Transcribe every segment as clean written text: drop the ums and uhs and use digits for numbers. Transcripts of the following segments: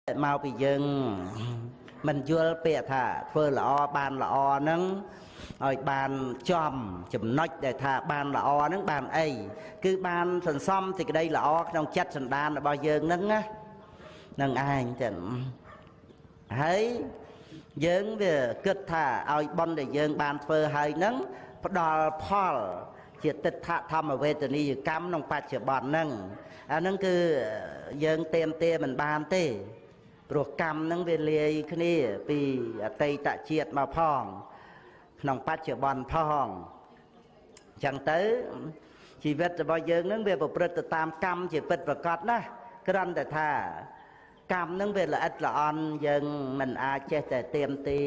មកពីយើងមិនយល់ពាក្យថាធ្វើល្អបានល្អហ្នឹងឲ្យបានចំចំណុចដែលថាបានល្អហ្នឹងបានអី គឺបានសន្សំសេចក្តីល្អក្នុងចិត្តសន្តានរបស់យើងហ្នឹងណា នឹងឯងចឹងហើយ។ យើងវាគិតថាឲ្យបុណ្យដែលយើងបានធ្វើហើយហ្នឹងផ្ដល់ផលជាទិដ្ឋធម្មវេទនីយកម្មក្នុងបច្ចុប្បន្នហ្នឹង អាហ្នឹងគឺយើងเตรียมទេមិនបានទេ ព្រោះកម្មហ្នឹងវាលាយគ្នាពីអតីតជាតិមកផង ក្នុងបច្ចុប្បន្នផង អញ្ចឹងទៅជីវិតរបស់យើងហ្នឹងវាប្រព្រឹត្តទៅតាមកម្មជាពិតប្រកបណាស់ គ្រាន់តែថាកម្មនឹងវាល្អិតល្អន់ យើងមិនអាចចេះតែទៀមទា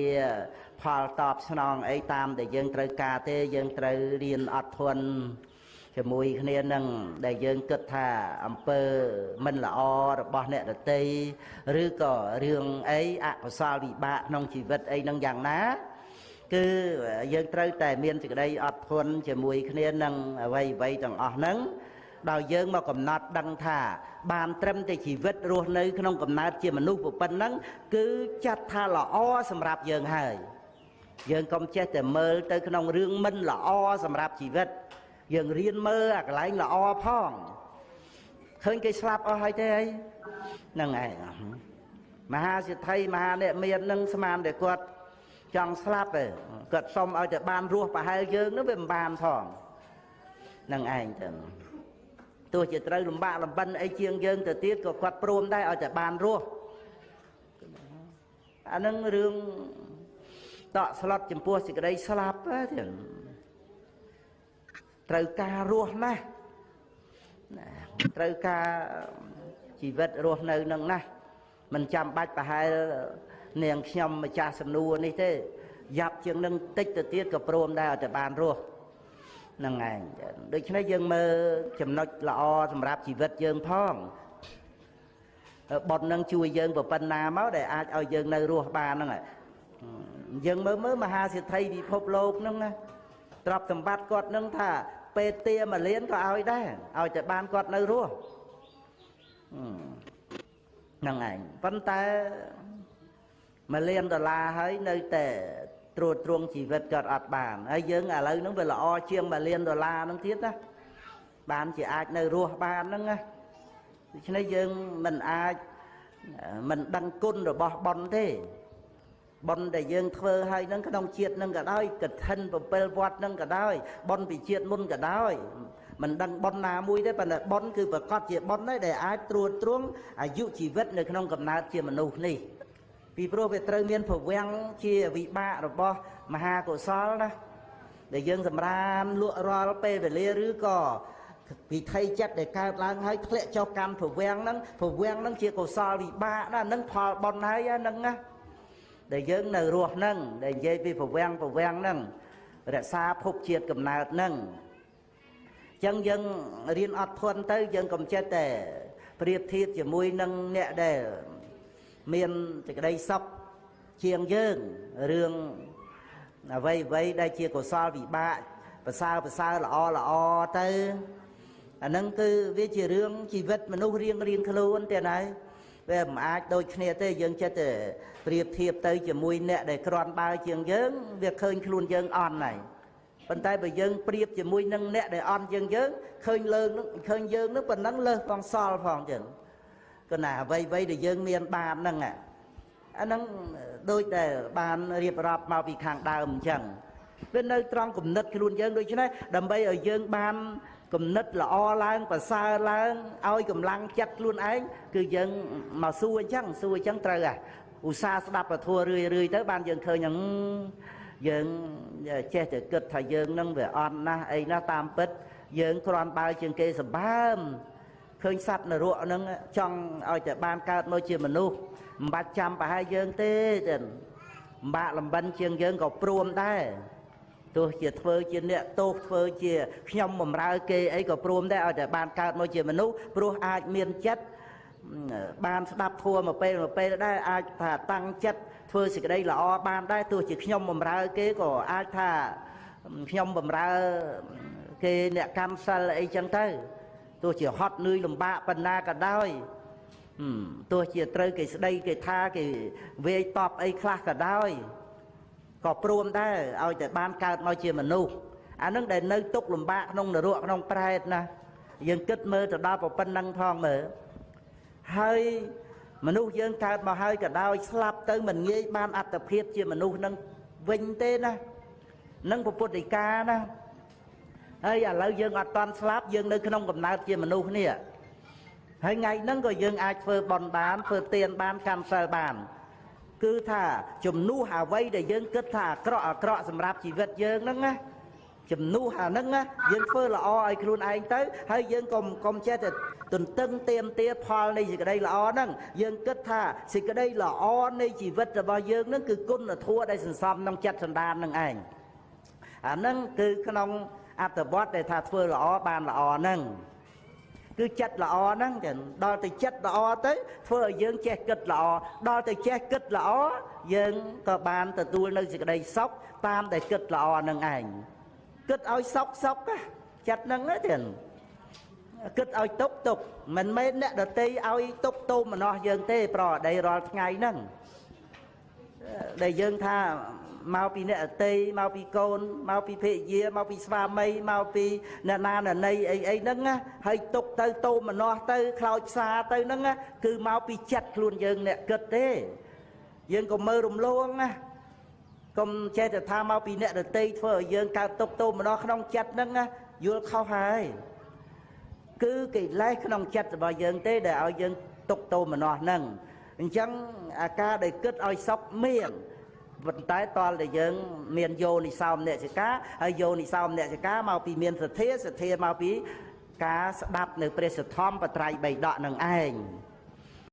ផលតបស្នងអីតាមដែលយើងត្រូវការទេ។ យើងត្រូវរៀនអត់ធន់ជាមួយគ្នានឹងដែលយើងគិតថាអំពើមិនល្អរបស់អ្នកដទៃ ឬក៏រឿងអីអកុសលវិបាកក្នុងជីវិតអីនឹងយ៉ាងណា គឺយើងត្រូវតែមានសេចក្តីអត់ធន់ជាមួយគ្នានឹងអ្វីអ្វីទាំងអស់ហ្នឹង ដោយយើងមកកំណត់ដឹងថាបានត្រឹមតែជីវិតរស់នៅក្នុងកំណើតជាមនុស្សប៉ុណ្ណឹង គឺចាត់ថាល្អសម្រាប់យើងហើយ។ យើងកុំចេះតែមើលទៅក្នុងរឿងមិនល្អសម្រាប់ជីវិត យើងរៀនមើលអាកន្លែងល្អផង។ ឃើញគេស្លាប់អស់ហើយទេអីហ្នឹងឯង មហាសិទ្ធិមហាអ្នកមាននឹងស្មានតែគាត់ចង់ស្លាប់ឯង គាត់សុំឲ្យតែបានរស់ប្រហែលយើងនឹងវាមិនបានផងហ្នឹងឯងទៅ ទោះជាត្រូវលំបាកលំបិនអីជាងយើងទៅទៀត ក៏គាត់ព្រមដែរ ឲ្យតែបានរស់។ អានឹងរឿងតក់ស្លុតចំពោះសេចក្តីស្លាប់ទេ ត្រូវការរស់ណាស់ ត្រូវការជីវិតរស់នៅនឹងណាស់ មិនចាំបាច់ប្រហែលនាងខ្ញុំម្ចាស់សំណួរនេះទេ យ៉ាប់ជាងនឹងតិចទៅទៀតក៏ព្រមដែរ ឲ្យតែបានរស់ហ្នឹងឯង។ ដូច្នេះយើងមើលចំណុចល្អសម្រាប់ជីវិតយើងផង បុណ្យនឹងជួយយើងប៉ុណ្ណាមកដែលអាចឲ្យយើងនៅរស់បានហ្នឹង។ យើងមើលមើលមហាសេដ្ឋីពិភពលោកហ្នឹងណា ទ្រព្យសម្បត្តិគាត់នឹងថាពេទ្យទាមួយលានក៏ឲ្យដែរ ឲ្យតែបានគាត់នៅរស់ហ្នឹងឯង ប៉ុន្តែមួយលានដុល្លារហើយនៅតែត្រួតត្រងជីវិតគាត់អត់បាន ហើយយើងឥឡូវហ្នឹងវាល្អជាងមួយលានដុល្លារហ្នឹងទៀតណា បានជាអាចនៅរស់បានហ្នឹងណា។ ដូច្នេះយើងមិនអាចមិនដឹងគុណរបស់បុណ្យទេ បុណ្យដែលយើងធ្វើហើយនឹងក្នុងជាតិនឹងក៏ដោយ កឋិន7វត្តនឹងក៏ដោយ បុណ្យពីជាតិមុនក៏ដោយ មិនដឹងបុណ្យណាមួយទេ ប៉ុន្តែបុណ្យគឺប្រកាសជាបុណ្យហើយដែលអាចត្រួតត្រងអាយុជីវិតនៅក្នុងកំណើតជាមនុស្សនេះ ពីព្រោះវាត្រូវមានភវាំងជាវិបាករបស់មហាកុសលណា ដែលយើងសម្រានលក់រាល់ពេលវេលា ឬក៏វិថីចិត្តដែលកើតឡើងហើយធ្លាក់ចុះកម្មភវាំងហ្នឹង ភវាំងហ្នឹងជាកុសលវិបាកណា ហ្នឹងផលបុណ្យហើយហ្នឹងណា ដែលយើងនៅរស់ហ្នឹង ដែលនិយាយពីភវាំង ភវាំងហ្នឹងរក្សាភពជាតិកំណើតហ្នឹង។ អញ្ចឹងយើងរៀនអត់ធន់ទៅ យើងកុំចិត្តតែប្រៀបធៀបជាមួយនឹងអ្នកដែលមានសេចក្តីសុខជាងយើង រឿងអ្វីអ្វីដែលជាកុសលវិបាកប្រសើរប្រសើរល្អល្អទៅ អាហ្នឹងគឺវាជារឿងជីវិតមនុស្សរៀងរៀងខ្លួនទេណា វាមិនអាចដូចគ្នាទេ។ យើងចិត្តតែប្រៀបធៀបទៅជាមួយអ្នកដែលក្រាន់បើជាងយើង វាឃើញខ្លួនយើងអន់ហើយ ប៉ុន្តែបើយើងប្រៀបជាមួយនឹងអ្នកដែលអន់ជាងយើង ឃើញលើងនឹងឃើញយើងនឹងប៉ុណ្ណឹងលើសផងសល់ផងចឹង គណៈអ្វីអ្វីដែលយើងមានបានហ្នឹង អាហ្នឹងដូចដែលបានរៀបរាប់មកពីខាងដើមអញ្ចឹង វានៅត្រង់គំនិតខ្លួនយើង។ ដូច្នេះដើម្បីឲ្យយើងបានគំនិតល្អឡើងប្រសើរឡើង ឲ្យកម្លាំងចិត្តខ្លួនឯង គឺយើងមកសួរអញ្ចឹង សួរអញ្ចឹងត្រូវហ่ะ ឧស្សាហ៍ស្ដាប់ពធរឿយរឿយទៅ បានយើងឃើញហ្នឹង យើងចេះតែគិតថាយើងនឹងវាអន់ណាស់អីណាស់ តាមពិតយើងគ្រាន់បើជាងគេសម្បើម។ ឃើញសត្វនរកហ្នឹងចង់ឲ្យតែបានកើតមកជាមនុស្ស មិនបាច់ចាំប្រហែលយើងទេ ចឹងលំបាកលំបិនជាងយើងក៏ព្រមដែរ ទោះជាធ្វើជាអ្នកទោស ធ្វើជាខ្ញុំបំរើគេអីក៏ព្រមដែរ ឲ្យតែបានកើតមកជាមនុស្ស ព្រោះអាចមានចិត្តបានស្ដាប់ធម៌មួយពេលមួយពេលដែរ អាចថាតាំងចិត្តធ្វើសេចក្តីល្អបានដែរ ទោះជាខ្ញុំបំរើគេក៏អាចថាខ្ញុំបំរើគេអ្នកកម្មសិលអីចឹងទៅ ទោះជាហត់នឿយលំបាកប៉ុណ្ណាក៏ដោយ។ ទោះជាត្រូវគេស្ដីគេថាគេវាយតប់អីខ្លះក៏ដោយក៏ព្រមដែរឲ្យតែបានកើតមកជាមនុស្សអានឹងដែលនៅទុកលំបាកក្នុងនរកក្នុងប្រែតណាយើងគិតមើលទៅដល់ប៉ុណ្ណឹងផងមើលហើយមនុស្សយើងកើតមកហើយក៏ដោយស្លាប់ទៅមិនងាយបានអត្តភាពជាមនុស្សនឹងវិញទេណានឹងពុទ្ធដីកាណាហើយឥឡូវយើងអត់តន់ស្លាប់យើងនៅក្នុងកំណើតជាមនុស្សនេះហើយថ្ងៃហ្នឹងក៏យើងអាចធ្វើបុណ្យបានធ្វើទានបានកម្មសិលបានគឺថាជំនួសអ្វីដែលយើងគិតថាអាក្រក់អាក្រក់សម្រាប់ជីវិតយើងហ្នឹងណាជំនួសអាហ្នឹងណាយើងធ្វើល្អឲ្យខ្លួនឯងទៅហើយយើងកុំចេះតែទន្ទឹងទៀមទាផលនៃសេចក្តីល្អហ្នឹងយើងគិតថាសេចក្តីល្អនៃជីវិតរបស់យើងហ្នឹងគឺគុណធម៌ដែលសន្សំក្នុងចិត្តសន្តានហ្នឹងឯងអាហ្នឹងគឺក្នុងអត្ថបទដែលថាធ្វើល្អបានល្អហ្នឹងគឺចិត្តល្អហ្នឹងចឹងដល់ទៅចិត្តល្អទៅធ្វើឲ្យយើងចេះគិតល្អដល់ទៅចេះគិតល្អយើងក៏បានទទួលនៅសេចក្តីសុខតាមដែលគិតល្អហ្នឹងឯងគិតឲ្យសុខសុខចិត្តហ្នឹងទេគិតឲ្យទុកទុកមិនមែនអ្នកដតីឲ្យទុកទោមនោះយើងទេប្រអដីរាល់ថ្ងៃហ្នឹងដែលយើងថាមកពីអ្នកអតីមកពីកូនមកពីភរិយាមកពីស្វាមីមកពីអ្នកណាអ្នកណីអីអីហ្នឹងណាហើយទុកទៅទោមនោះទៅខ្លោចផ្សារទៅហ្នឹងណាគឺមកពីចិត្តខ្លួនយើងអ្នកគិតទេយើងក៏មើលរំលងណាកុំចេះតែថាមកពីអ្នកដតីធ្វើឲ្យយើងកើតទុកទោមនោះក្នុងចិត្តហ្នឹងណាយល់ខុសហើយគឺកិលេសក្នុងចិត្តរបស់យើងទេដែលឲ្យយើងទុកទោមនោះហ្នឹងអញ្ចឹងអាការដែលគិតឲ្យសុខមានប៉ុន្តែតលតែយើងមានយោនិសោមនសិកាហើយយោនិសោមនសិកាមកពីមានសទ្ធាសទ្ធាមកពីការស្ដាប់នៅព្រះសទ្ធំបត្រៃបីដកនឹងឯង